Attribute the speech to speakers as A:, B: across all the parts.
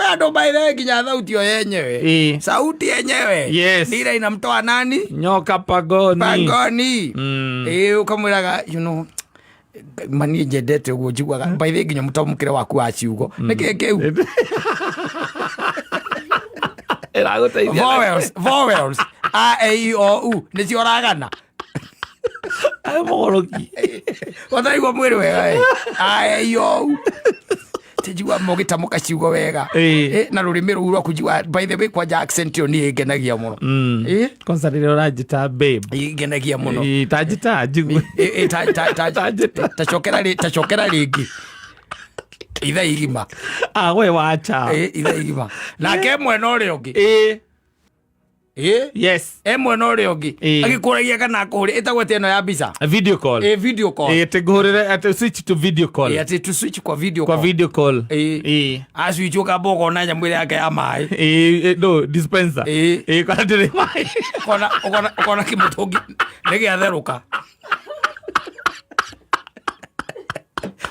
A: Andũ maire nginya thauti yo yenyewe. Sauti yenyewe. Dira inamtoa nani?
B: Nyoka pagoni.
A: Pangoni. Ĩĩ, ũkamwĩraga, mani njendete ũguo njiguaga by the way nginya mũtamũkĩre waku wa ciugo nĩkĩ kĩu?
B: Ĩragũteithia.
A: Vowels, vowels, a e i o u nĩcio ũragana.
B: Arĩ mũgũrũki.
A: Wataigua mwĩrĩ wega ĩ. A e i o u tinjigua mũgĩtamũka ciugo wega. Na rũrĩmĩ rũu rwaku njigua, by the way, kwanja accent ĩyo niĩ ĩngenagia mũno.
B: Kwanza rĩrĩa ũranjĩta babe.
A: Ĩngenagia mũno.
B: Ĩĩ, tanjĩta njigue.
A: Ĩ,
B: Tanjĩta.
A: Tacokera rĩngĩ itha igima.
B: Ah, we wacha.
A: Ĩ, itha igima nake mwena ũrĩa ũngĩ. Ĩ. E mwena ũrĩa ũngĩ. Agĩkũragia kana akũhũrĩ ĩtagwo atĩa ĩno ya mbica?
B: Video call.
A: Ĩ, video call.
B: Ĩĩ, atĩ ngũhũrĩre, atĩ switch to video call.
A: Ĩ, atĩ to switch kwa video
B: kwa
A: call.
B: Video call.
A: Ĩ. Acwitch ũkamba ũkona nyamũ ĩrĩa yake ya maĩ.
B: Ĩĩ, ĩĩ, no dispenser. Ĩĩ, kana ndĩrĩ maĩ.
A: Ũkona kĩmũtũngi nĩ gĩatherũka,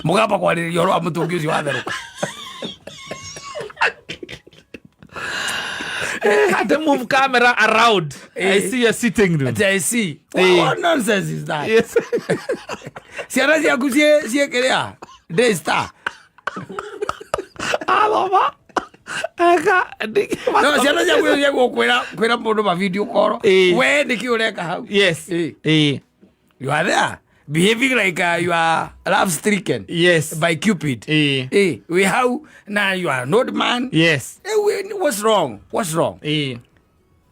A: mũkamba kwarĩrĩria ũhoro wa mũtũngi ũcio watherũka.
B: Had to move camera around. I see your sitting room.
A: Ati I see. What nonsense is that? Ciana ciaku ciĩ kĩrĩa Daystar.
B: Athoma. Eka.
A: No ciana ciaku cia kwĩra kwĩra mũndũ ma video call. We nĩkĩ ũreka hau? You are there behaving like you are love stricken by Cupid. We how now you are an old man. What's wrong? What's wrong?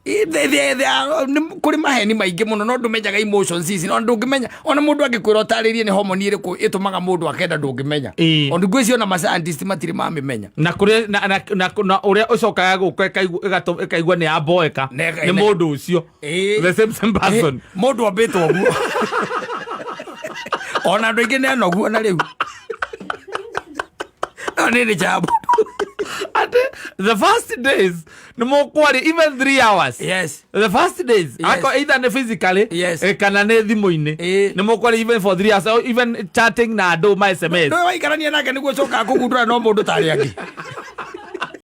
A: Kũrĩ maheni maingĩ mũno no ndũmenyaga emotions ici, no ndũngĩmenya ona mũndũ angĩkwĩra ũtarĩrie nĩ homoni ĩrĩkũ ĩtũmaga mũndũ akenda, ndũngĩmenya. Ona ngwĩciria ona ma scientist matirĩ mamĩmenya.
B: Na kũrĩa na ũrĩa ũcokaga gũka ĩkaigua nĩ yamboeka nĩ mũndũ ũcio. The same person.
A: Mũndũ ambĩtwo ũguo, ona andũ aingĩ nĩ anogu ona rĩu no nĩ nĩ jambo.
B: Ate the first days nĩ mũkwaria even 3 hours. The first days. Ako either nĩ physically kana nĩ thimũ-inĩ. Nĩ mũkwaria even for 3 hours or even chatting na andũ ma SMS.
A: Nĩwe waikarania nake nĩguo ũcokaga kũgundũra no mũndũ tarĩ angĩ.